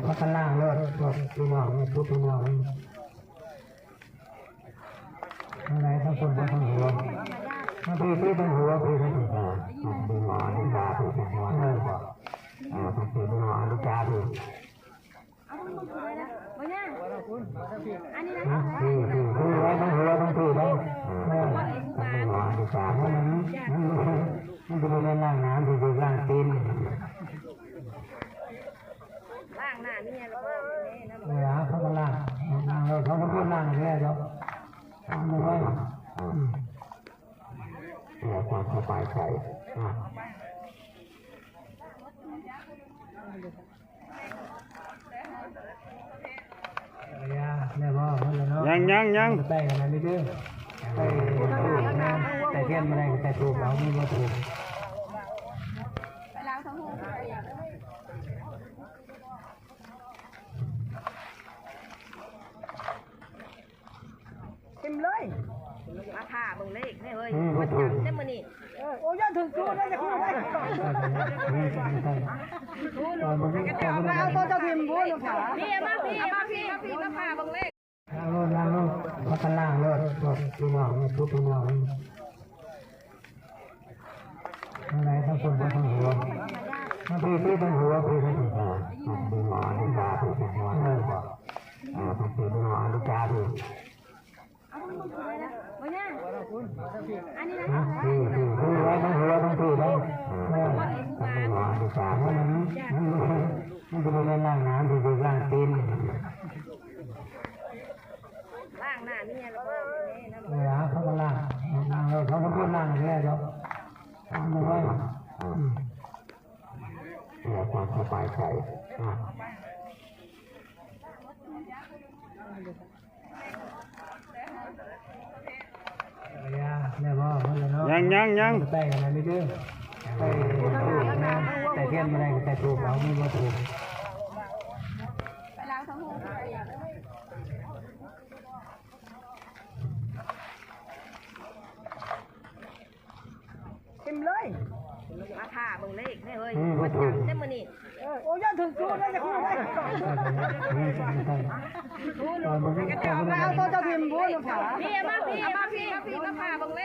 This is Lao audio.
ພັກກັນລ້າງໂລດ ພວກພີ່ນ້ອງ ພວກພີ່ນ້ອງ ທັງໃນທັງຄົນບໍ່ທັງຫົວ ທັງພີ່ ພີ່ທັງຫົວ ພີ່ທັງຫົວ ທັງຫົວ ທັງຕາ ພີ່ທັງຫົວ ທັງ ອ່າ ທັງ ພີ່ທັງຫົວ ທັງຕາ ພີ່ ບໍ່ຍາກ ອັນນີ້ນະ ຮະ ພີ່ ພີ່ ທັງຫົວ ທັງ ພີ່ທັງ ເອີ ທັງຫົວ ທັງຕາ ມັນ ມັນ ມັນ ມັນບໍ່ແມ່ນລ້າງໜ້າ ມັນຄືລ້າງຕີນ ລ້າງໜ້າເມຍແລ້ວບໍ່ ເອີ ເຂົາກໍລ້າງ ລ້າງແລ້ວ ເຂົາກໍບໍ່ລ້າງແລ້ວດອກ ລ້າງໄວ້ ອືມ ເພື່ອຄວາມສະບາຍໃຈ ອ່າ ຍັງ ຍັງ ຍັງ ໄປກັນເດີ ໄປ ໄປທຽນມາໄດ້ ໄປຖືກເອົາ ມີບໍ່ຖືກ ເຕັມເລີຍ ມາຖ້າເບິ່ງເລກແດ່ເຮີ້ຍ ອືມ ວັນຈັນເດ້ມື້ນີ້ ເອີ ໂອ້ ຢ່າຖືກໂທດນະ ຢ່າໂທດນະ ເອົາໂຕເຈົ້າຖິ້ມພຸ້ນ ເອົາ ນີ້ ມາພີ້ ມາພີ້ ມາພີ້ ມາຖ້າເບິ່ງເລກ ລ້າງໂລດ ລ້າງໂລດ ພັກກັນລ້າງໂລດ ພວກພີ່ນ້ອງ ພວກພີ່ນ້ອງ ທັງໃນທັງຄົນບໍ່ທັງຫົວ ທັງພີ່ ພີ່ທັງຫົວ ພີ່ທັງຫົວ ທັງຫົວ ທັງຕາ ພີ່ທັງຫົວ ທັງ ອ່າ ທັງ ພີ່ທັງຫົວ ທັງຕາ ພີ່ ບໍ່ຍາກ ອັນນີ້ນະ ຮະ ພີ່ ພີ່ ທັງຫົວ ທັງຫົວ ທັງ ພີ່ທັງ ເອີ ທັງຫົວ ທັງຕາ ມັນ ມັນ ມັນ ມັນບໍ່ແມ່ນລ້າງໜ້າ ມັນຄືລ້າງຕີນ ລ້າງໜ້າເມຍແລ້ວບໍ່ ເອີ ເຂົາກໍລ້າງ ລ້າງແລ້ວ ເຂົາກໍບໍ່ລ້າງແລ້ວດອກ ລ້າງໄວ້ ອືມ ເພື່ອຄວາມສະບາຍໃຈ ອ່າ ຍັງ ຍັງ ຍັງ ໄປກັນເດີ ໄປ ໄປທຽນມາໄດ້ ໄປຖືກເອົາ ມີບໍ່ຖືກ ເຕັມເລີຍ ມາຖ້າເບິ່ງເລກແດ່ເຮີ້ຍ ອືມ ວັນຈັນເດ້ມື້ນີ້ ເອີ ໂອ້ ຢ່າຖືກໂທດນະ ຢ່າໂທດນະ ເອົາໂຕເຈົ້າຖິ້ມພຸ້ນ ນີ້ ມາພີ້ ມາພີ້ ມາພີ້ ມາຖ້າເບິ່ງເລກ